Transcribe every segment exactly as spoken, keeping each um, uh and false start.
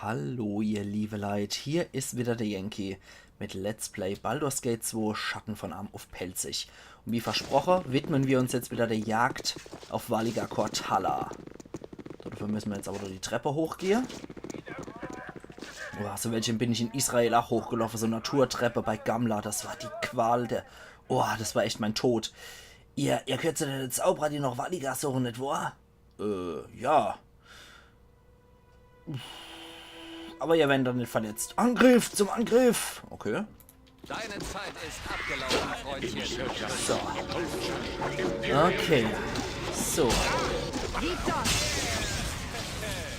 Hallo, ihr liebe Leit, hier is wieder der Yankee mit Let's Play Baldur's Gate zwei Schatten von Amn uff Pälzisch. Und wie versproche, widmen wir uns jetzt wieder der Jagd auf Valiga Korthala. Dafür müssen wir jetzt aber nur die Treppe hochgehe. Boah, so welche bin ich in Israel auch hochgelaufen, so Naturtreppe bei Gamla, das war die Qual der... Boah, das war echt mein Tod. Ihr, ihr gehört zu de Zauberer, die noch Valiga suchen, net wahr? Äh, ja. Aber ihr werdet dann net verletzt. Angriff, zum Angriff! Okay. Deine Zeit ist abgelaufen, Freundchen. So. Okay. So.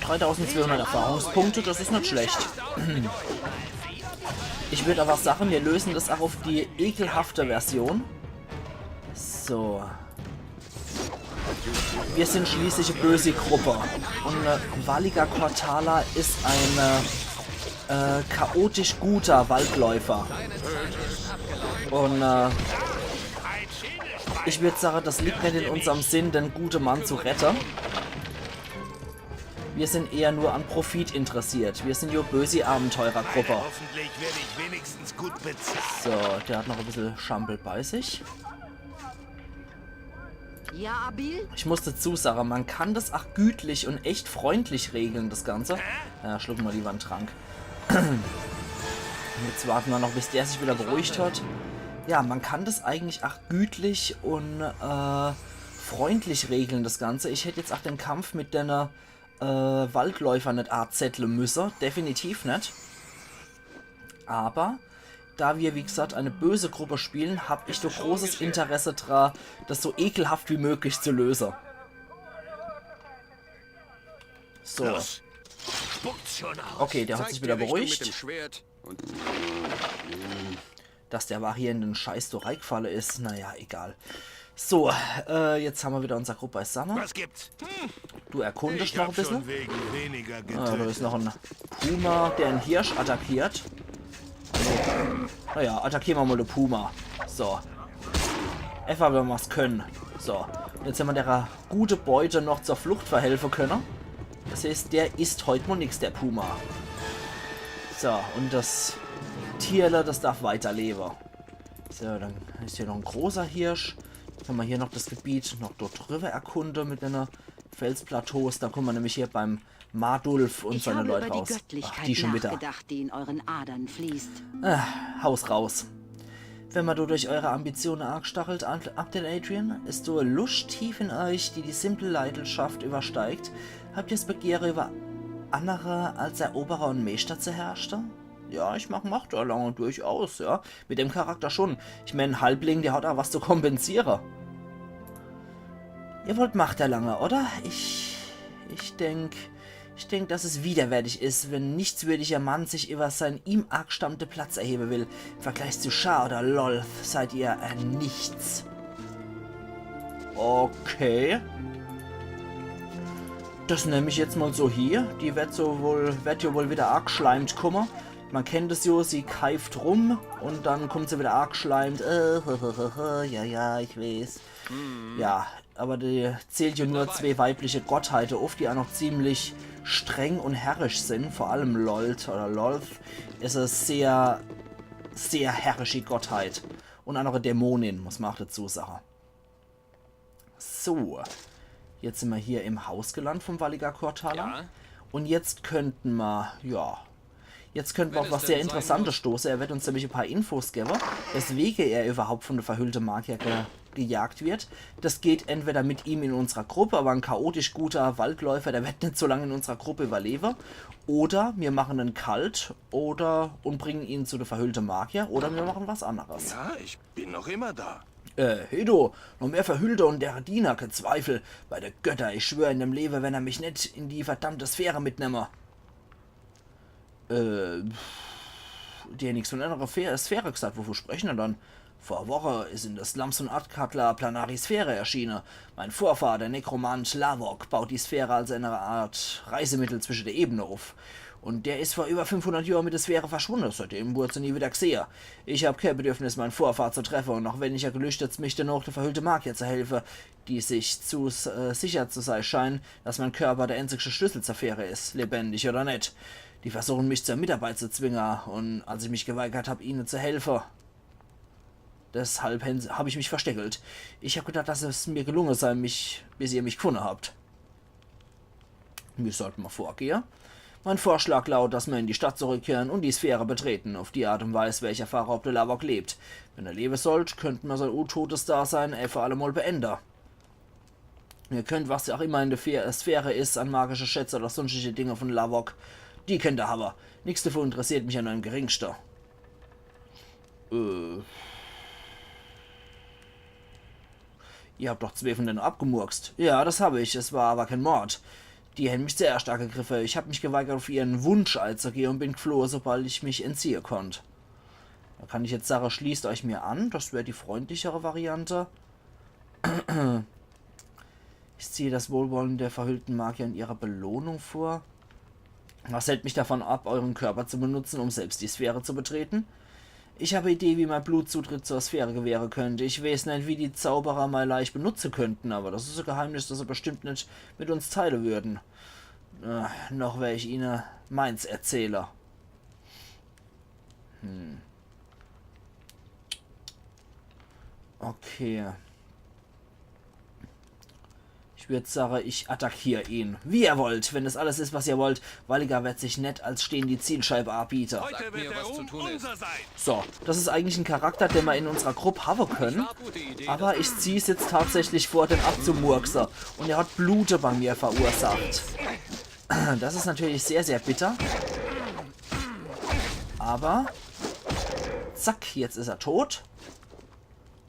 Dreitausendzweihundert Erfahrungspunkte, das is net schlecht. Ich würd aber sagen, wir lösen das auch auf die ekelhafte Version. So. Wir sind schließlich e böse Gruppe. Und äh, Valiga Korthala is ein äh, äh, chaotisch guter Waldläufer. Und äh, ich würd sagen, das liegt net in unserem Sinn, den guten Mann zu retten. Wir sind eher nur an Profit interessiert. Wir sind jo böse Abenteurergruppe. Hoffentlich werde ich wenigstens gut bezahlt. So, der hat noch e bissel Schampel bei sich. Ja, Abil? Ich muss dazu sagen, man kann das auch gütlich und echt freundlich regeln, das Ganze. Ja, schlucken wir lieber einen Trank. Jetzt warten wir noch, bis der sich wieder beruhigt hat. Ja, man kann das eigentlich auch gütlich und äh, freundlich regeln, das Ganze. Ich hätt jetzt auch den Kampf mit denne äh, Waldläufer net anzettle müsse. Definitiv net. Aber da wir, wie gesagt, eine böse Gruppe spielen, hab ich doch großes Interesse dra, das so ekelhaft wie möglich zu lösen. So. Los. Spuckt's schon aus. Okay, der hat sich wieder beruhigt. Zeig die Richtung mit dem Schwert und Dass der Wache hier in den Scheiß do reigfalle is, naja, egal. So, äh, jetzt haben wir wieder unser Gruppe beisammen. Was gibt's? Du erkundest noch ein bisschen. Schon wegen weniger getötet. Ah, da ist noch ein Puma, der einen Hirsch attackiert. Naja, attackieren wir mal den Puma. So. Einfach, wenn wir's können. So. Und jetzt haben wir der gute Beute noch zur Flucht verhelfen können. Das heißt, der isst heut mal nix, der Puma. So, und das Tierle, das darf weiterleben. So, dann ist hier noch ein großer Hirsch. Können wir hier noch das Gebiet noch dort drüber erkunden mit einer Felsplateaus. Da kommen wir nämlich hier beim Mardulf und seine Leute raus. Ach, die schon wieder. Ich habe über die Göttlichkeit nachgedacht, die in euren Adern fließt. Haus raus. Wenn man do durch eure Ambitionen angestachelt, Abdel Adrian, ist do e Luscht tief in euch, die die simple Leidenschaft übersteigt? Habt ihr das Begehren über andere als Eroberer und Meister zu herrschen? Ja, ich mag Macht erlangen, durchaus, ja. Mit dem Charakter schon. Ich mein, Halbling, der hat auch was zu kompensieren. Ihr wollt Macht erlangen, oder? Ich, ich denk, ich denk, dass es widerwärtig ist, wenn ein nichtswürdiger Mann sich über seinen ihm angestammten Platz erheben will. Im Vergleich zu Shar oder Lolth seid ihr ein Nichts. Okay. Das nemm ich jetzt mal so hier. Die wird so wohl, wird ja wohl wieder arg schleimt kommen. Man kennt es jo, sie keift rum und dann kommt sie wieder arg schleimt. Äh, ja, ja, ich weiß. Ja, aber die zählt ja nur zwei weibliche Gottheiten auf, die auch noch ziemlich streng und herrisch sind. Vor allem Lolth oder Lolth ist eine sehr, sehr herrische Gottheit. Und auch noch eine Dämonin, muss man auch dazu sagen. So, jetzt sind wir hier im Haus gelandet vom Valiga Korthala. Ja. Und jetzt könnten wir, ja, jetzt könnten wir auf was sehr Interessantes stoßen. Er wird uns nämlich ein paar Infos geben, weswegen er überhaupt von der verhüllten Magier ge gejagt wird. Das geht entweder mit ihm in unserer Gruppe, aber ein chaotisch guter Waldläufer, der wird nicht so lange in unserer Gruppe überleben. Oder wir machen einen Kult oder und bringen ihn zu der verhüllten Magier oder wir machen was anderes. Ja, ich bin noch immer da. Äh, hey du, noch mehr Verhüllter und deren Diener, kein Zweifel. Bei de Götter, ich schwör in dem Leben, wenn er mich net in die verdammte Sphäre mitnemme. Äh, pff, die haben nix von einer Fe- Sphäre gesagt, wovon sprechen er dann? Vor Woche ist in de Slums von Athkatla Planari Sphäre erschienen. Mein Vorfahr, der Nekromant Lavok, baut die Sphäre als eine Art Reisemittel zwischen de Ebene auf. Und der ist vor über fünfhundert Jahren mit de Sphäre verschwunden, seitdem wurde sie nie wieder gesehen. Ich hab kein Bedürfnis, meinen Vorfahr zu treffen und noch weniger gelüstet, mich dennoch der verhüllten Magier zu helfen, die sich zu äh, sicher zu sein scheinen, dass mein Körper der einzigste Schlüssel zur Sphäre ist, lebendig oder net. Die versuchen mich zur Mitarbeit zu zwingen und als ich mich geweigert hab, ihnen zu helfen, deshalb hen- hab ich mich versteckelt. Ich hab gedacht, dass es mir gelungen sei, mich, bis ihr mich gefunden habt. Wie sollte man vorgehen? Mein Vorschlag lautet, dass wir in die Stadt zurückkehren und die Sphäre betreten. Auf die Art und Weise werde ich erfahren, ob der Lavok lebt. Wenn er leben sollte, könnten wir sein untotes Dasein ein für alle Mal beenden. Ihr könnt, was auch immer in der Fe- Sphäre ist, an magische Schätze oder sonstige Dinge von Lavok, die könnt ihr haben. Nichts davon interessiert mich an eurem geringsten. Äh. Ihr habt doch zwee von denen abgemurkst. Ja, das hab ich. Es war aber kein Mord. Die haben mich zuerst angegriffen. Ich hab mich geweigert, auf ihren Wunsch einzugehen und bin geflohen, sobald ich mich entziehen konnte. Da kann ich jetzt sagen, schließt euch mir an. Das wäre die freundlichere Variante. Ich ziehe das Wohlwollen der verhüllten Magier und ihre Belohnung vor. Was hält mich davon ab, euren Körper zu benutzen, um selbst die Sphäre zu betreten? Ich habe Idee, wie mein Blut Zutritt zur Sphäre gewähren könnte. Ich weiß nicht, wie die Zauberer mein Leich benutzen könnten, aber das ist ein Geheimnis, das sie bestimmt nicht mit uns teilen würden. Äh, noch werde ich ihnen meins erzählen. Hm. Okay. Ich würd sagen, ich attackiere ihn. Wie ihr wollt, wenn es alles ist, was ihr wollt. Valigar wird sich nicht als stehende Zielscheibe anbieten. Sagt mir, was zu tun ist. So, das ist eigentlich ein Charakter, den wir in unserer Gruppe haben können. Aber ich zieh's jetzt tatsächlich vor, den abzumurksen. Und er hat Blute bei mir verursacht. Das ist natürlich sehr, sehr bitter. Aber zack, jetzt ist er tot.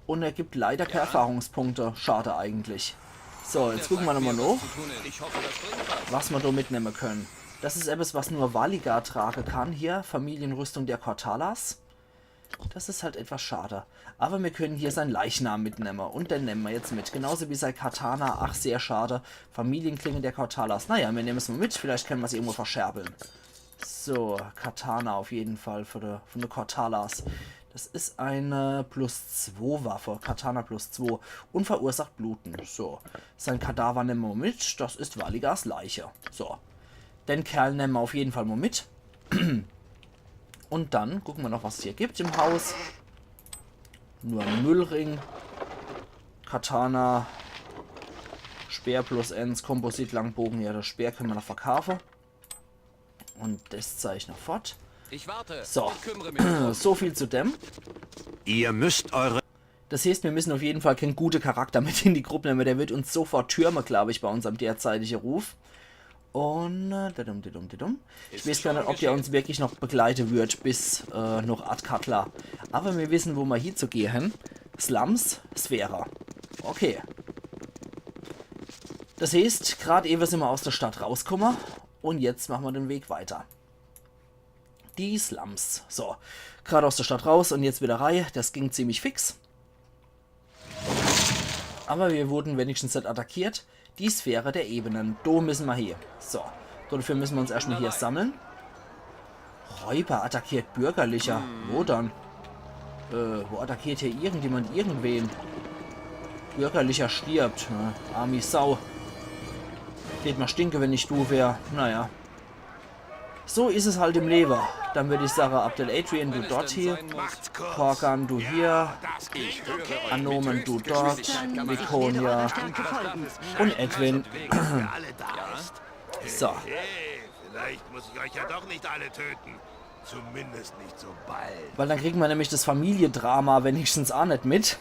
Und er gibt leider keine Erfahrungspunkte. Schade eigentlich. So, jetzt gucken wir nochmal nach, Ich hoffe, das bringt was. Was wir da mitnehmen können. Das ist etwas, was nur Valigar tragen kann. Hier, Familienrüstung der Kortalas. Das ist halt etwas schade. Aber wir können hier seinen Leichnam mitnehmen. Und den nehmen wir jetzt mit. Genauso wie sein Katana. Ach, sehr schade. Familienklinge der Kortalas. Naja, wir nehmen es mal mit. Vielleicht können wir es irgendwo verscherbeln. So, Katana auf jeden Fall für die, für die Kortalas. Das ist eine plus zwei Waffe. Katana plus zwei. Und verursacht Bluten. So, sein Kadaver nehmen wir mit. Das ist Valigars Leiche. So, den Kerl nehmen wir auf jeden Fall mal mit. Und dann gucken wir noch, was es hier gibt im Haus. Nur ein Müllring. Katana. Speer plus eins, Kompositlangbogen. Ja, das Speer können wir noch verkaufen. Und das zeig ich noch fort. Ich warte. So. Ich kümmere mich. So viel zu dem. Ihr müsst eure Das heißt, wir müssen auf jeden Fall keinen guten Charakter mit in die Gruppe nehmen. Der wird uns sofort türmen, glaube ich, bei unserem derzeitigen Ruf. Und äh, didum, didum, didum. Ich weiß gar nicht, ob der uns wirklich noch begleiten wird bis äh, nach Athkatla. Aber wir wissen, wo wir hinzugehen. Slums, Sphäre. Okay. Das heißt, gerade eben sind wir aus der Stadt rausgekommen und jetzt machen wir den Weg weiter. Die Slums. So, gerade aus der Stadt raus und jetzt wieder rein. Das ging ziemlich fix. Aber wir wurden wenigstens nicht attackiert. Die Sphäre der Ebenen. Da müssen wir hier. So, dafür müssen wir uns erstmal hier sammeln. Räuber attackiert Bürgerlicher. Wo dann? Äh, wo attackiert hier irgendjemand irgendwen? Bürgerlicher stirbt. Ne? Armi Sau. Geht mal stinke, wenn ich du wär. Naja. So is es halt im Lewe. Dann würd ich sage, Abdel Adrian, du dort hier. Korgan, du hier. Anomen, du dort. Viconia. Und Edwin. So. Vielleicht muss ich euch ja doch nicht alle töten. Zumindest nicht so bald. Weil dann kriegen wir nämlich das Familiendrama wenigstens auch nicht mit.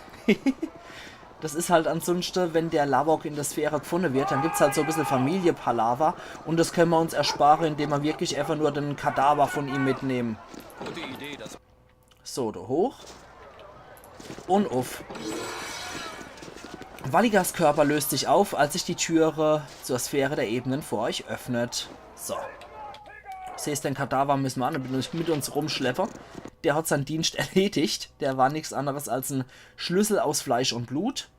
Das is halt ansonsten, wenn der Lavok in der Sphäre gefunden wird, dann gibt's halt so ein bisschen Familienpalaver und das können wir uns ersparen, indem wir wirklich einfach nur den Kadaver von ihm mitnehmen. Gute Idee, das So, da hoch. Und uff. Valigars Körper löst sich auf, als sich die Türe zur Sphäre der Ebenen vor euch öffnet. So. Siehst, den Kadaver müssen wir auch nicht mit uns, mit uns rumschleppen. Der hat seinen Dienst erledigt. Der war nichts anderes als ein Schlüssel aus Fleisch und Blut.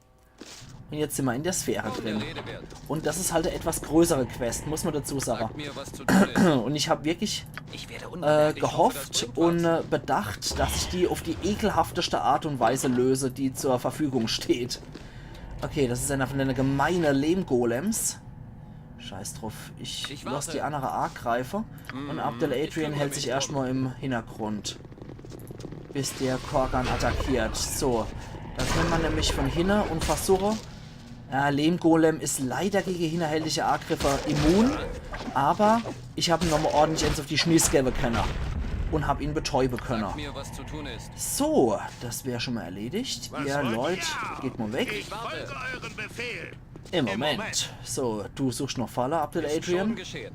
Und jetzt sind wir in der Sphäre kaum der drin. Rede wert. Und das ist halt eine etwas größere Quest, muss man dazu sagen. Sagt mir, was zu tun ist. Und ich habe wirklich Ich werde äh, unbemerkt. Ich hoffe, das gehofft bringt und was. äh, bedacht, dass ich die auf die ekelhafteste Art und Weise löse, die zur Verfügung steht. Okay, das ist einer von den gemeinen Lehmgolems. Scheiß druff. Ich, ich lass die annere aagreife. Un Abdel Adrian hält sich erschtmol im Hintergrund. Bis der Korgan attackiert. So. Do kenne mer nämlich von hinne un versuche. Ja, Lehmgolem is leider gege hinnerhältige Aagriffe immun. Aber ich hab em nochmol ordentlich ens uff die Schniss gewwe kenne. Un hab ihn betäube kenne. Mir, was zu tun ist. So, das wär schon mol erledigt. Ihr Leut, geht mol weg. Ich folge euren Befehl. Im Moment. So, du suchst noch Falle, Abdel Schon Adrian. Geschehen.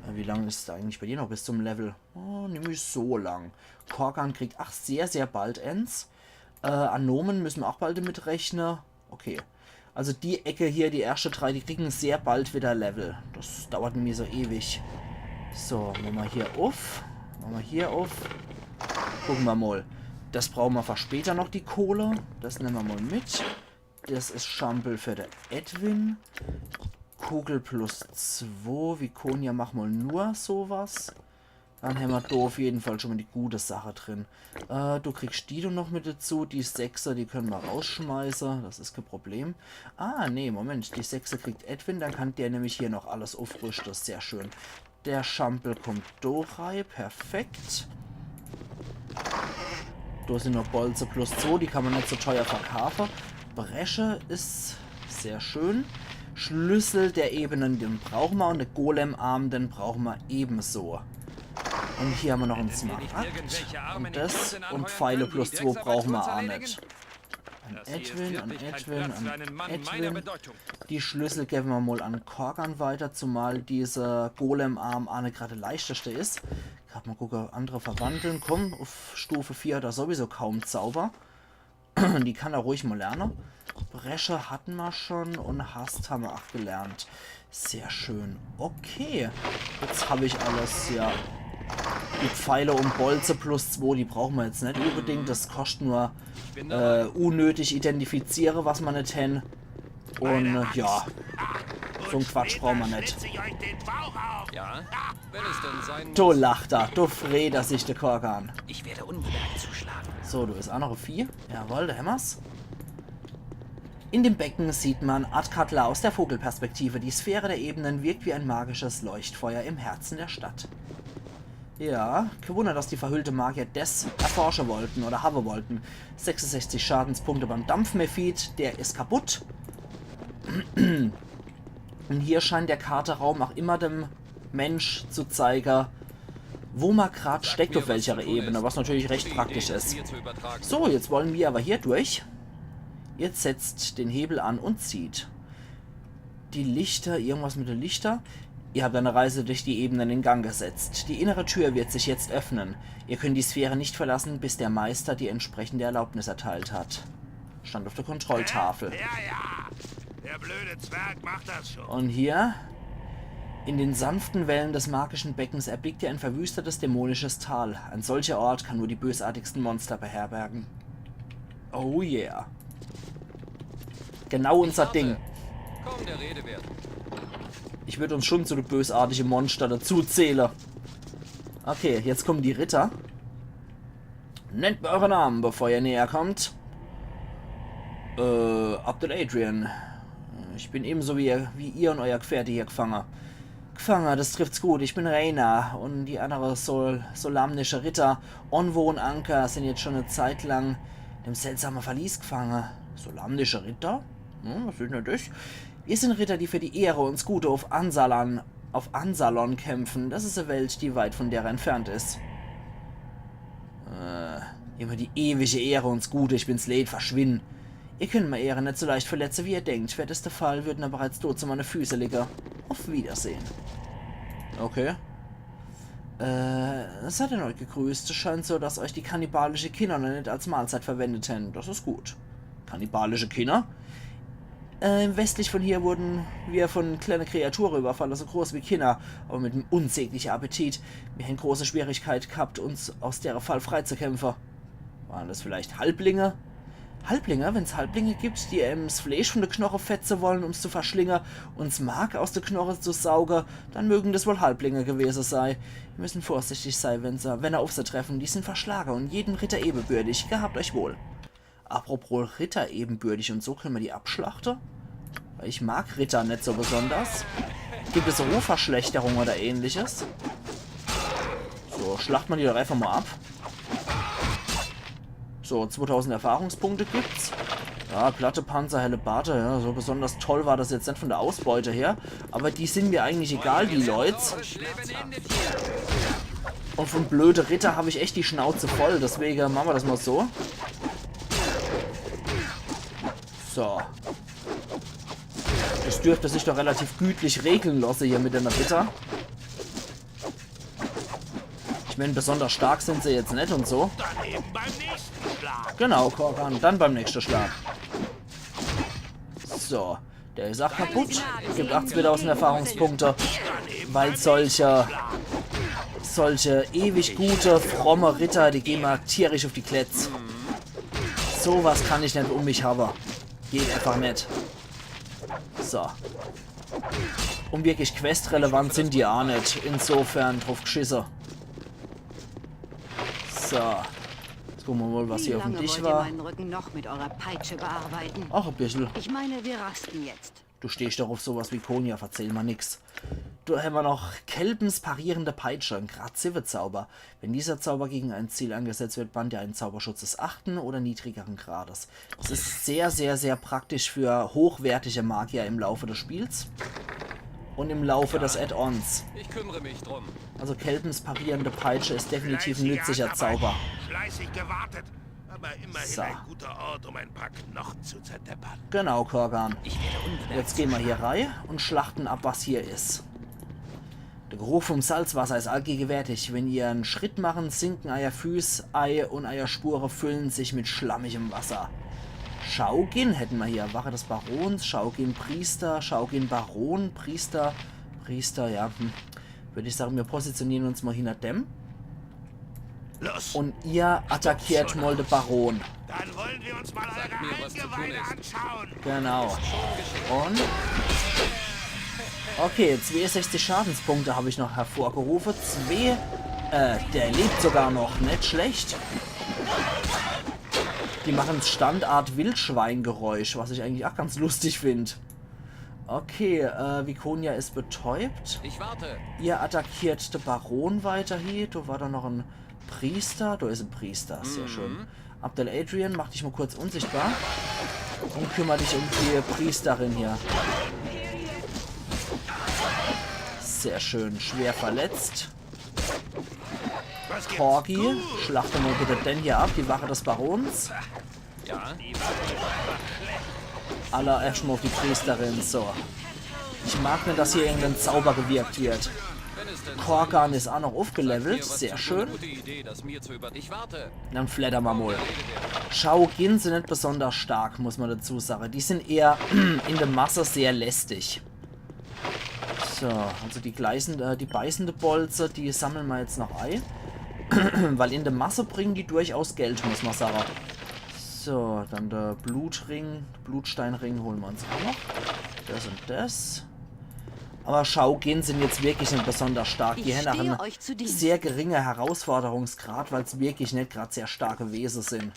Äh, wie lang is eigentlich bei dir noch bis zum Level? Oh, nämlich so lang. Korgan kriegt ach sehr, sehr bald ens. Äh, an Nomen müsse mer ach bald damit rechne. Okay. Also die Ecke hier, die erschte drei, die kriegen sehr bald wieder Level. Das dauert nämlich so ewig. So, mache mer hier uff. Mache mer hier uff. Gucke mer mol. Das brauche mer für später noch, die Kohle. Das nemme mer mol mit. Das is Schampel für de Edwin. Kugel plus zwo. Viconia, mach mol nur sowas. Dann hämmer do uff jeden Fall schon mol die gute Sache drin. Äh, du kriegst die do noch mit dazu. Die Sechser, die kenne mer rausschmeiße. Das is kee Problem. Ah, nee, Moment. Die Sechser kriegt Edwin. Dann kann der nämlich hier noch alles uffrüschte. Sehr schön. Der Schampel kommt do rei. Perfekt. Do sin noch Bolze plus zwo, die kann mer net so teuer verkaafe. Bresche is sehr schön. Schlüssel der Ebenen, den brauche mer. Un de Golem-Arm, den brauche mer ebenso. Un hier hämmer noch en Smaragd. Un das. Un Pfeile plus zwo brauche mer ach net. An Edwin, an Edwin, an Edwin. Die Schlüssel gewwe mer mol an Korgan weiter, zumal dieser Golem-Arm ach net grad de leichteste is. Grad mol gucke, annere verwandeln. Komm, uff Stufe vier hat er sowieso kaum Zauber. Die kann er ruhig mol lerne. Bresche hatte mer schon un Hast hämmer ach gelernt. Sehr schön. Okay. Jetzt hab ich alles, ja. Die Pfeile un Bolze plus zwo, die brauche mer jetzt net unbedingt. Das koscht nur äh, unnötig identifiziere, was mer net hen. Un äh, ja, so en Quatsch brauche mer net. Schlitze ich euch den Bauch auf. Ja, wenn es denn sein Do muss. lacht er, do freet er sich, de Korgan. Ich werde unbemerkt zuschlagen. So, do is ach noch e Vieh. Jawohl, do hämmer's. In dem Becken sieht man Athkatla aus der Vogelperspektive. Die Sphäre der Ebenen wirkt wie ein magisches Leuchtfeuer im Herzen der Stadt. Ja, kee Wunder, dass die verhüllte Magier des erforsche wollten oder hawwe wollten. Sechsundsechzig Schadenspunkte beim Dampfmephit, der is kaputt. Un hier scheint der Karteraum ach immer dem Mensch zu zeige, wo mer grad steckt, uff welcher Ebene, was natürlich recht praktisch is. So, jetzt wolle mer awwer hier durch. Jetzt setzt den Hebel an un zieht. Die Lichter, irgendwas mit de Lichter. Ihr habt eine Reise durch die Ebenen in Gang gesetzt. Die innere Tür wird sich jetzt öffnen. Ihr könnt die Sphäre nicht verlassen, bis der Meister die entsprechende Erlaubnis erteilt hat. Stand auf der Kontrolltafel. Ja, ja. Der blöde Zwerg macht das schon. Und hier, in den sanften Wellen des magischen Beckens, erblickt ihr ein verwüstetes, dämonisches Tal. Ein solcher Ort kann nur die bösartigsten Monster beherbergen. Oh yeah. Genau unser Ding. Kaum der Rede wert. Ich würd uns schon zu de bösartige Monster dazu zähle. Okay, jetzt kommen die Ritter. Nennt mir eure Namen, bevor ihr näher kommt. Äh, Abdel Adrian. Ich bin ebenso wie ihr, wie ihr und euer Gefährte hier gefangen. Gefangen, das trifft's gut. Ich bin Reina und die andere Sol solamnische Ritter, Onwo und Anka, sind jetzt schon eine Zeit lang dem seltsamen Verlies gefangen. Solamnische Ritter? Hm, was ist denn das? Wir sind Ritter, die für die Ehre und das Gute auf Ansalon, auf Ansalon kämpfen. Das ist eine Welt, die weit von der entfernt ist. Äh, immer die ewige Ehre und das Gute, ich bin's leid, verschwinde. Ihr könnt meine Ehre nicht so leicht verletzen, wie ihr denkt. Wär das der Fall, würden ihr bereits tot zu meine Füße liegen. Auf Wiedersehen. Okay. Äh, seid erneut gegrüßt. Es scheint so, dass euch die kannibalische Kinder noch nicht als Mahlzeit verwendet haben. Das ist gut. Kannibalische Kinder? Äh, westlich von hier wurden wir von kleine Kreature überfallen, so groß wie Kinder, aber mit unsäglicher Appetit. Wir haben große Schwierigkeit gehabt, uns aus deren Fall freizukämpfen. Waren das vielleicht Halblinge? Halblinge? Wenn's Halblinge gibt, die ems Fleisch von de Knoche fetze wollen, um's zu verschlinge, und 's Mark aus de Knoche zu sauge, dann mögen das wohl Halblinge gewese sei. Wir müssen vorsichtig sei, wenn se, wenn er auf se treffen. Die sind verschlage und jedem Ritter ebenbürtig. Gehabt euch wohl. Apropos Ritter ebenbürtig und so, können wir die abschlachte? Weil ich mag Ritter nicht so besonders. Gibt es Rufverschlechterung oder ähnliches? So, schlacht ma die doch einfach mal ab. So, zwotausend Erfahrungspunkte gibt's. Ja, Platte, Panzer, Hellebarde, ja, so besonders toll war das jetzt net von der Ausbeute her. Aber die sind mir eigentlich egal, die Leute. Und von blöde Ritter hab ich echt die Schnauze voll, deswege mache ma das mal so. So. Das dürfte sich doch relativ gütlich regle losse hier mit den Ritter. Ich mein, besonders stark sind se jetzt net und so. Dann eben beim nächsten Schlag. Genau, Korgan, dann beim nächsten Schlag. So, der is auch kaputt. Gibt auch zwotausend Erfahrungspunkte, weil solche, solche ewig gute, fromme Ritter, die gehen ma tierisch auf die Kletz. Sowas kann ich net um mich habe. Geht einfach net. So. Und wirklich questrelevant sind die auch net. Insofern drauf gschisse. So. Jetzt gucke ma mal, was hier auf dem Tisch war. Wie lange wollt ihr meinen Rücken noch mit eurer Peitsche bearbeiten? Ach, e bissel. Ich meine, wir rasten jetzt. Du stehst doch auf sowas wie Konya, verzehl ma nix. Do hämmer noch Kelbens parierende Peitsche, en Grad siwwe Zauber. Wenn dieser Zauber gegen ein Ziel eingesetzt wird, bannt er einen Zauberschutz des achten oder niedrigeren Grades. Das ist sehr, sehr, sehr praktisch für hochwertige Magier im Laufe des Spiels. Und im Laufe des Add-ons. Ich kümmere mich drum. Also Kelbens parierende Peitsche ist definitiv ein nützlicher Zauber. Fleißig gewartet. Aber immerhin ein guter Ort, um ein paar Knochen zu zerdeppern. Genau, Korgan. Ich werde unbemerkt. Jetzt gehen wir hier rein und schlachten ab, was hier ist. Der Geruch vom Salzwasser ist allgegenwärtig. Wenn ihr einen Schritt machen, sinken euer Füß ei und euer Spure füllen sich mit schlammigem Wasser. Shaogin hätten wir hier. Wache des Barons, Shaogin Priester, Shaogin Baron, Priester, Priester, ja. Hm. Würde ich sagen, wir positionieren uns mal hinter dem. Los. Und ihr attackiert mal den Baron. Dann wollen wir uns mal eure Eingeweide anschauen. Genau. Und okay, zweiundsechzig Schadenspunkte habe ich noch hervorgerufen. Zwei, äh, der lebt sogar noch. Nicht schlecht. Die machen Standard-Wildschweingeräusch, was ich eigentlich auch ganz lustig finde. Okay, äh, Viconia ist betäubt. Ich warte. Ihr attackiert den Baron weiterhin. Da war da noch ein Priester. Da ist ein Priester. Sehr schön. Abdel Adrian, mach dich mal kurz unsichtbar. Und kümmere dich um die Priesterin hier. Sehr schön. Schwer verletzt. Corgi, schlachte mal bitte den hier ab, die Wache des Barons. Ja. Aller erstmal auf die Priesterin, so. Ich mag nicht, dass hier irgendein Zauber gewirkt wird. Korgan ist auch noch aufgelevelt, sehr schön. Dann flattern wir mal. Shaogin sind nicht besonders stark, muss man dazu sagen. Die sind eher in der Masse sehr lästig. So, also die gleißende, äh, die beißende Bolze, die sammeln wir jetzt noch ein. Weil in der Masse bringen die durchaus Geld, muss man sagen. So, dann der Blutring, Blutsteinring holen wir uns auch noch. Das und das. Aber Shaogin sind jetzt wirklich nicht besonders stark. Die haben einen sehr geringe Herausforderungsgrad, weil es wirklich nicht gerade sehr starke Wesen sind.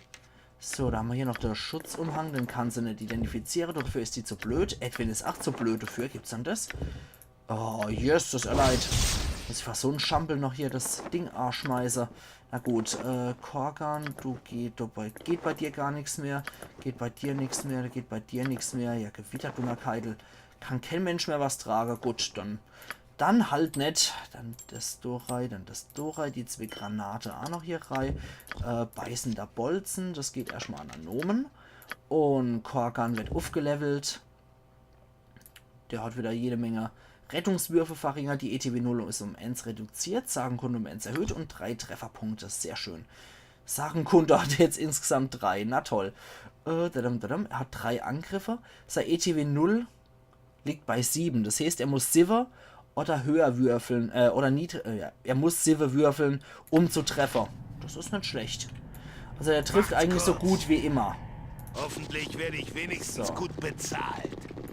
So, da haben wir hier noch den Schutzumhang, den kann sie nicht identifizieren, dafür ist die zu blöd. Edwin ist auch zu blöd dafür, gibt's dann das? Oh, yes, das erleid. Muss ich fast so ein Schampel noch hier das Ding anschmeiße. Na gut, äh, Korgan, du geht, du bei, geht bei dir gar nichts mehr. Geht bei dir nichts mehr, geht bei dir nichts mehr. Ja, Gewitterdunnerkeidel. Kann kein Mensch mehr was tragen. Gut, dann, dann halt net. Dann das do rei, dann das do rei. Die zwei Granate auch noch hier rei. Äh, beißender Bolzen, das geht erstmal an Anomen. Und Korgan wird aufgelevelt. Der hat wieder jede Menge Rettungswürfe verringert. Die E T W null ist um eins reduziert, Sagenkunde um eins erhöht und drei Trefferpunkte. Sehr schön. Sagenkunde hat jetzt insgesamt drei. Na toll. Äh, dadam, dadam. Er hat drei Angriffe. Sein E T W null liegt bei sieben. Das heißt, er muss sieben oder höher würfeln, äh, oder niedrig, äh, ja, er muss sieben würfeln, um zu treffen. Das ist nicht schlecht. Also er trifft eigentlich so gut wie immer. Hoffentlich werde ich wenigstens gut bezahlt.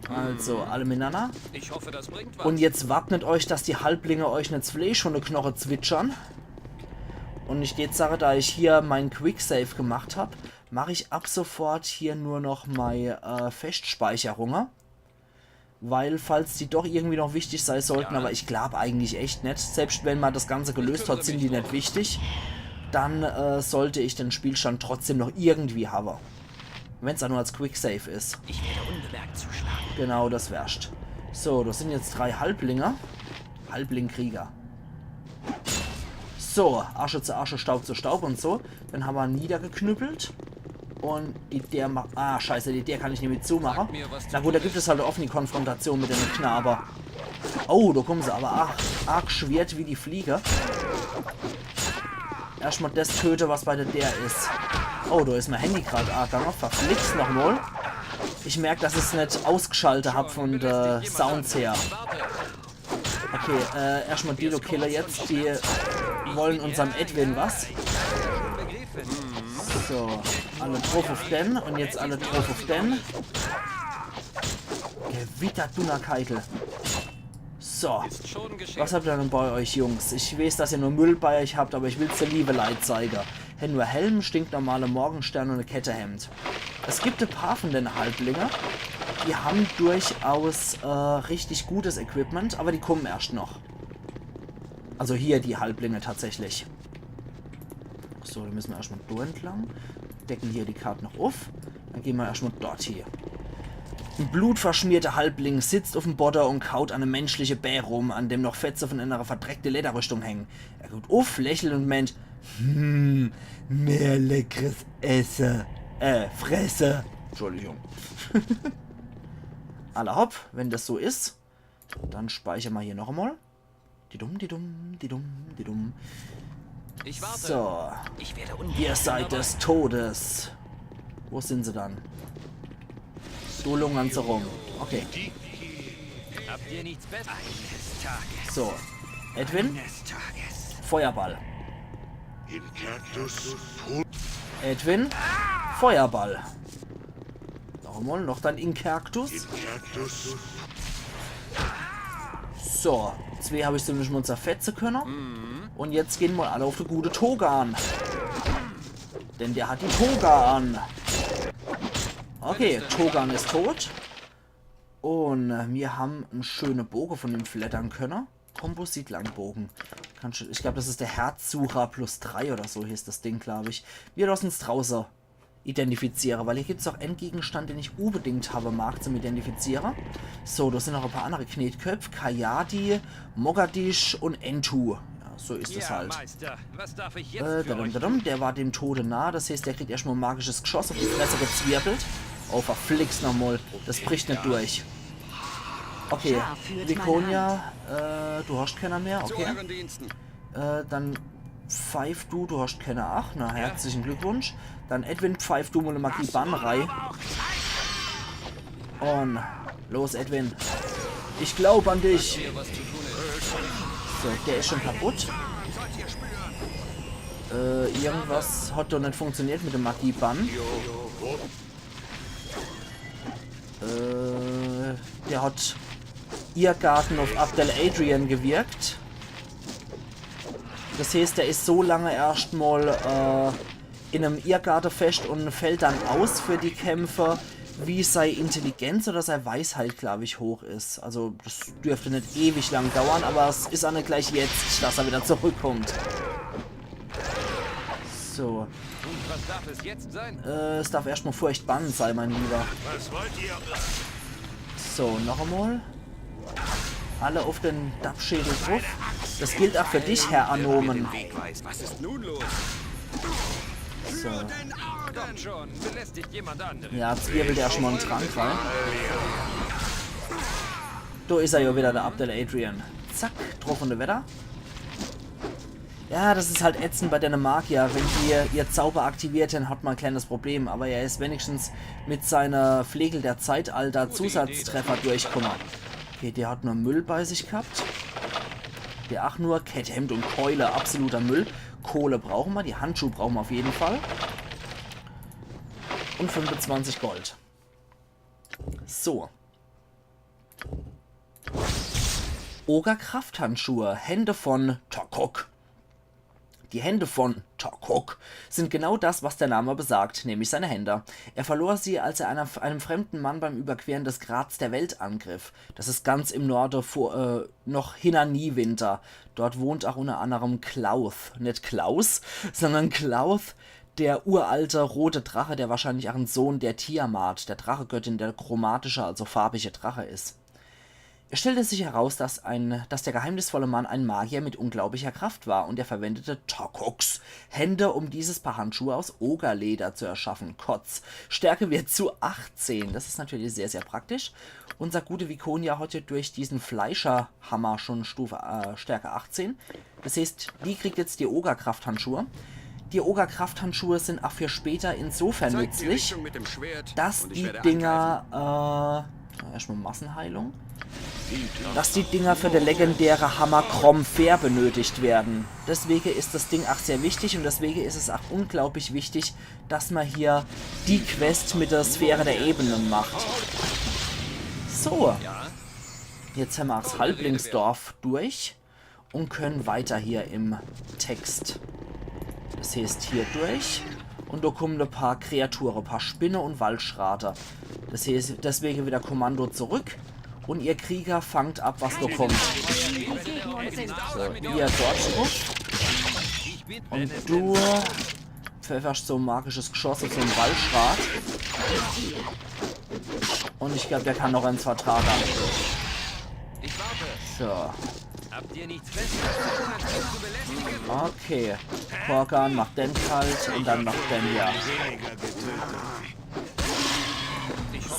Also, alle miteinander. Ich hoffe, das bringt was. Und jetzt wappnet euch, dass die Halblinge euch nicht das Fleisch von der Knoche zwitschern. Und ich jetzt sage, da ich hier meinen Quicksave gemacht habe, mache ich ab sofort hier nur noch meine äh, Festspeicherungen. Weil, falls die doch irgendwie noch wichtig sei sollten, aber ich glaub eigentlich echt net. Selbst wenn ma das Ganze gelöst hat, sind die net wichtig. Dann äh, sollte ich den Spielstand trotzdem noch irgendwie haben. Wenn's auch nur als Quicksave is. Ich werde unbemerkt zuschlagen. Genau, das wärst. So, das sind jetzt drei Halblinge. Halblingkrieger. So, Asche zu Asche, Staub zu Staub und so. Dann haben wir niedergeknüppelt. Und die der macht. Ah, scheiße, die der kann ich nicht mit zumachen. Na gut, da gibt es halt offen die Konfrontation mit dem Knaber. Oh, da kommen sie aber arg, arg schwert wie die Fliege. Erstmal das töte, was bei der der is. Oh, da is mein Handy grad angegangen. Verflixt nochmal. Ich merk, dass ich's net ausgeschaltet hab von der Sounds her. Okay, äh, erstmal Dilo Killer jetzt. Die wollen unserem Edwin was. So, alle drauf auf den und jetzt alle drauf auf den. Gewitter Dunnerkeitel. So, was habt ihr denn bei euch, Jungs? Ich weiß, dass ihr nur Müll bei euch habt, aber ich will's der liebe Leit zeige. Hänn nur Helm, stinknormale Morgenstern und e Kettehemd. Es gibt e paar von den Halblinge, die haben durchaus äh, richtig gutes Equipment, aber die kommen erst noch. Also hier die Halblinge tatsächlich. So, dann müssen wir erstmal da entlang. Decken hier die Karte noch auf. Dann gehen wir erstmal dort hier. Ein blutverschmierter Halbling sitzt auf dem Bodde und kaut an einem menschlichen Bär rum, an dem noch Fetze von einer verdreckten Lederrüstung hängen. Er guckt auf, lächelt und meint: Hm, mehr leckeres Esse. Äh, Fresse. Entschuldigung. Alla hopp, wenn das so is, dann speichern wir hier noch einmal. Didum, didum, didum, didum. Ich warte. So, Ich werde unbemerkt. ihr seid des Todes. Wo sind sie dann? So lungern sie rum. Okay, Habt ihr nichts Besseres? Eines Tages. So. Edwin, Eines Tages. Feuerball. Incactus Pul- Edwin, Feuerball. Noch einmal, noch dein Incactus. Incactus So, zwei habe ich zumindest mal zerfetzen können. Und jetzt gehen mal alle auf die gute Toga an. Denn der hat die Toga an. Okay, Togan ist tot. Und äh, wir haben einen schönen Bogen von dem fleddern können. Kompositlandbogen. Kannst du, ich glaube, das ist der Herzsucher plus drei oder so hieß das Ding, glaube ich. Wir lassen es draußen identifizieren, weil hier gibt es auch einen Gegenstand, den ich unbedingt haben mag zum Identifizieren. So, da sind noch ein paar andere Knetköpfe. Kayadi, Mogadish und Entu. Ja, so ist es Ja, halt. Meister, was darf ich jetzt Äh, für dadum, euch dadum, der war dem Tode nah, das heißt, der kriegt erstmal ein magisches Geschoss auf die Fresse gezwirbelt. Oh, verflixt nochmal, das bricht nicht durch. Okay, Scharf führt meine Viconia, äh, du hast keiner mehr, okay. Äh, dann pfeif du, du hast keine acht, na herzlichen Glückwunsch. Dann Edwin, pfeif du mal eine Magie Bann rein. Und los, Edwin. Ich glaub an dich. So, der ist schon kaputt. Äh, irgendwas hat doch nicht funktioniert mit dem Magie Bann. Äh, der hat Irrgarten auf Abdel Adrian gewirkt. Das heißt, der ist so lange erstmal äh, in einem Irrgarten fest und fällt dann aus für die Kämpfe, wie sei Intelligenz oder sei Weisheit, glaube ich, hoch ist. Also das dürfte nicht ewig lang dauern, aber es ist auch nicht gleich jetzt, dass er wieder zurückkommt. So, Was darf es jetzt sein? äh, es darf erstmal Furcht Bann sein, mein Lieber. Was wollt ihr? So, noch einmal. Alle auf den Dappschädel drauf. Das gilt auch für dich, Herr Anomen. Weg weiß. Was ist nun los? So. Kommt schon, belästigt jemand anderen. Ja, jetzt wirbelt er schon mal einen Trank rein. Da ist er ja wieder, der Abdel Adrian. Zack, drauf und wieder. Ja, das ist halt ätzend bei den Magier. Wenn die ihr Zauber aktiviert, dann hat man ein kleines Problem. Aber er ist wenigstens mit seiner Flegel der Zeitalter Zusatztreffer durchgekommen. Okay, der hat nur Müll bei sich gehabt. Der ach nur Ketthemd und Keule, absoluter Müll. Kohle brauchen wir, die Handschuhe brauchen wir auf jeden Fall. Und fünfundzwanzig Gold. So. Oger-Krafthandschuhe, Hände von Tokok. Die Hände von Tok'hok sind genau das, was der Name besagt, nämlich seine Hände. Er verlor sie, als er einer, einem fremden Mann beim Überqueren des Grats der Welt angriff. Das ist ganz im Norde vor, äh, noch hinter Neverwinter. Dort wohnt auch unter anderem Klauth, nicht Klaus, sondern Klauth, der uralte rote Drache, der wahrscheinlich auch ein Sohn der Tiamat, der Drachegöttin, der chromatische, also farbige Drache ist. Es stellte sich heraus, dass, ein, dass der geheimnisvolle Mann ein Magier mit unglaublicher Kraft war und er verwendete Tok'hoks Hände, um dieses Paar Handschuhe aus Ogerleder zu erschaffen. Kotz. Stärke wird zu achtzehn. Das ist natürlich sehr, sehr praktisch. Unser gute Viconia hat ja durch diesen Fleischerhammer schon Stufe, äh, Stärke achtzehn. Das heißt, die kriegt jetzt die Ogerkrafthandschuhe. Die Ogerkrafthandschuhe sind auch für später insofern nützlich, dass die Dinger, äh, erstmal Massenheilung, dass die Dinger für die legendäre Hammer Chrom Fer benötigt werden. Deswegen ist das Ding auch sehr wichtig und deswegen ist es auch unglaublich wichtig, dass man hier die Quest mit der Sphäre der Ebenen macht. So. Jetzt haben wir das Halblingsdorf durch und können weiter hier im Text. Das heißt, hier durch. Und da kommen ein paar Kreaturen, ein paar Spinne und Waldschrate. Das heißt, deswegen wieder Kommando zurück. Und ihr Krieger fangt ab, was da kommt. So, ihr dort drauf. Und du pfefferst so ein magisches Geschoss auf so einen Waldschrat. Und ich glaube, der kann noch eins vertragen. So. Habt ihr nichts Besseres zu tun, als mich zu belästigen? Okay. Korgan macht den kalt und dann macht den ja.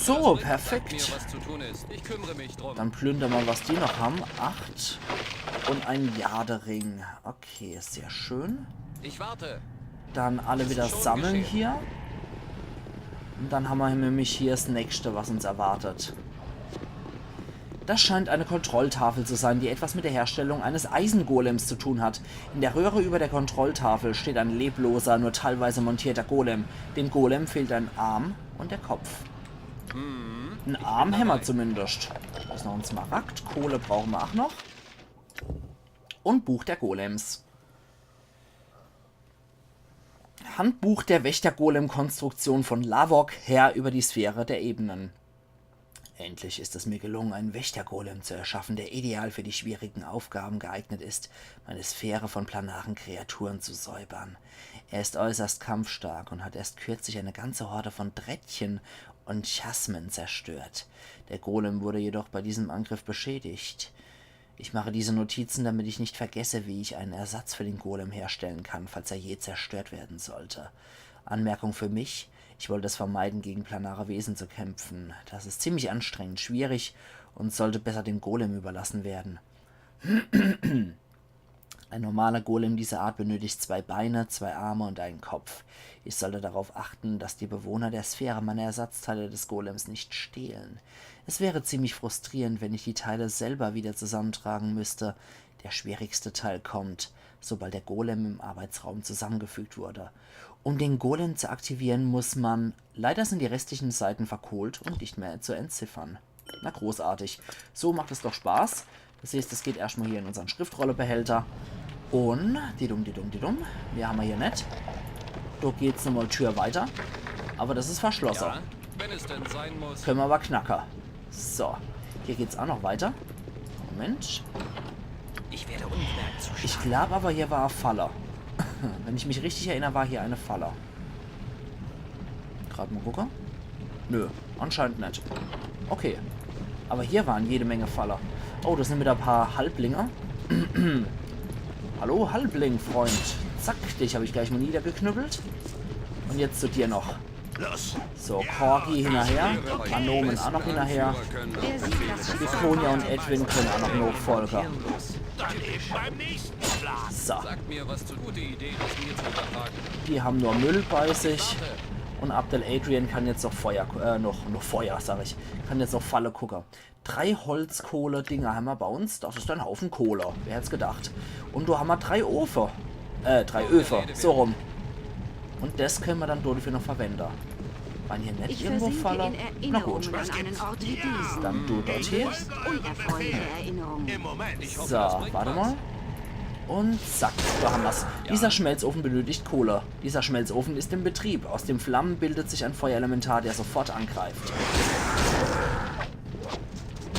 So, perfekt. Mir, was zu tun ist. Ich kümmere mich drum. Dann plündern wir, was die noch haben. Acht. Und ein Jadering. Okay, sehr schön. Ich warte. Dann alle wieder sammeln hier. Und dann haben wir nämlich hier das nächste, was uns erwartet. Das scheint eine Kontrolltafel zu sein, die etwas mit der Herstellung eines Eisengolems zu tun hat. In der Röhre über der Kontrolltafel steht ein lebloser, nur teilweise montierter Golem. Dem Golem fehlt ein Arm und der Kopf. Ein Armhammer zumindest. Da ist noch ein Smaragd. Kohle brauchen wir auch noch. Und Buch der Golems. Handbuch der Wächtergolem-Konstruktion von Lavok, Herr über die Sphäre der Ebenen. Endlich ist es mir gelungen, einen Wächtergolem zu erschaffen, der ideal für die schwierigen Aufgaben geeignet ist, meine Sphäre von planaren Kreaturen zu säubern. Er ist äußerst kampfstark und hat erst kürzlich eine ganze Horde von Drettchen und Chasmen zerstört. Der Golem wurde jedoch bei diesem Angriff beschädigt. Ich mache diese Notizen, damit ich nicht vergesse, wie ich einen Ersatz für den Golem herstellen kann, falls er je zerstört werden sollte. Anmerkung für mich: Ich wollte es vermeiden, gegen planare Wesen zu kämpfen. Das ist ziemlich anstrengend, schwierig und sollte besser dem Golem überlassen werden. Ein normaler Golem dieser Art benötigt zwei Beine, zwei Arme und einen Kopf. Ich sollte darauf achten, dass die Bewohner der Sphäre meine Ersatzteile des Golems nicht stehlen. Es wäre ziemlich frustrierend, wenn ich die Teile selber wieder zusammentragen müsste. Der schwierigste Teil kommt, sobald der Golem im Arbeitsraum zusammengefügt wurde. Um den Golem zu aktivieren, muss man... Leider sind die restlichen Seiten verkohlt und nicht mehr zu entziffern. Na, großartig. So macht es doch Spaß. Das heißt, es geht erstmal hier in unseren Schriftrollebehälter. Und, didum, didum, didum. Mehr haben wir hier net. Da geht's nochmal Tür weiter. Aber das ist verschlossen. Ja, wenn es denn sein muss. Können wir aber knacken. So, hier geht's auch noch weiter. Moment. Ich werde unbemerkt zu... Ich glaube aber, hier war eine Falle. Wenn ich mich richtig erinnere, war hier eine Falle. Gerade mal gucken. Nö, anscheinend nicht. Okay. Aber hier waren jede Menge Falle. Oh, das sind wieder ein paar Halblinge. Hallo, Halbling-Freund. Zack, dich habe ich gleich mal niedergeknüppelt. Und jetzt zu dir noch. Los. So, Corgi hinterher. Anomen auch noch hinterher. Viconia und Edwin können auch noch nachfolgen. So. Sag mir, was zu tun. Gute Idee, das mir zu übertragen. Die haben nur Müll bei sich. Und Abdel Adrian kann jetzt noch Feuer, äh, noch, noch Feuer, sag ich. Kann jetzt noch Falle gucken. Drei Holzkohle-Dinger haben wir bei uns. Das ist ein Haufen Kohle. Wer hätt's gedacht? Und da haben wir drei Ofe. Äh, drei Öfe. So rum. Und das können wir dann dafür noch verwenden. Waren hier nicht irgendwo Falle? Na gut. Dann du dort hier. So, warte mal. Und zack, da haben wir's. Dieser Schmelzofen benötigt Kohle. Dieser Schmelzofen ist im Betrieb. Aus den Flammen bildet sich ein Feuerelementar, der sofort angreift.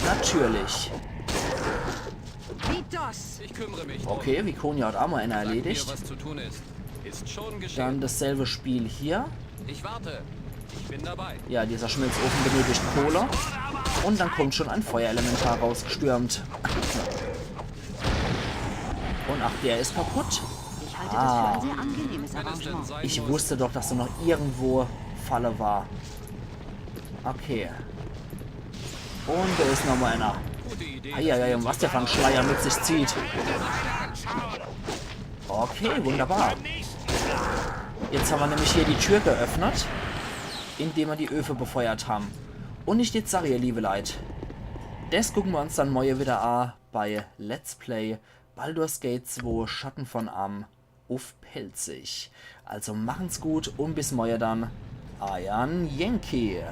Natürlich. Wie das? Ich kümmere mich drum. Okay, Viconia hat auch mal einer Sagt mir, erledigt. Was zu tun ist. Ist schon geschehen. Dann dasselbe Spiel hier. Ich warte. Ich bin dabei. Ja, dieser Schmelzofen benötigt Kohle. Und dann kommt schon ein Feuerelementar rausgestürmt. Und ach, der ist kaputt. Ich halte das für ein sehr angenehmes Arrangement. Sein Ich muss. Wusste doch, dass da noch irgendwo Falle war. Okay. Und da ist nochmal einer. Gute Idee. Eieiei, und was der für einen Schleier mit sich zieht. Okay, wunderbar. Jetzt haben wir nämlich hier die Tür geöffnet, indem wir die Öfe befeuert haben. Und ich jetzt sag, ihr liebe Leit, das gucken wir uns dann morgen wieder an bei Let's Play Baldur's Gate zwei Schatten von Amn uff Pälzisch. Also machen's gut und bis morgen dann. Eiern Yankee.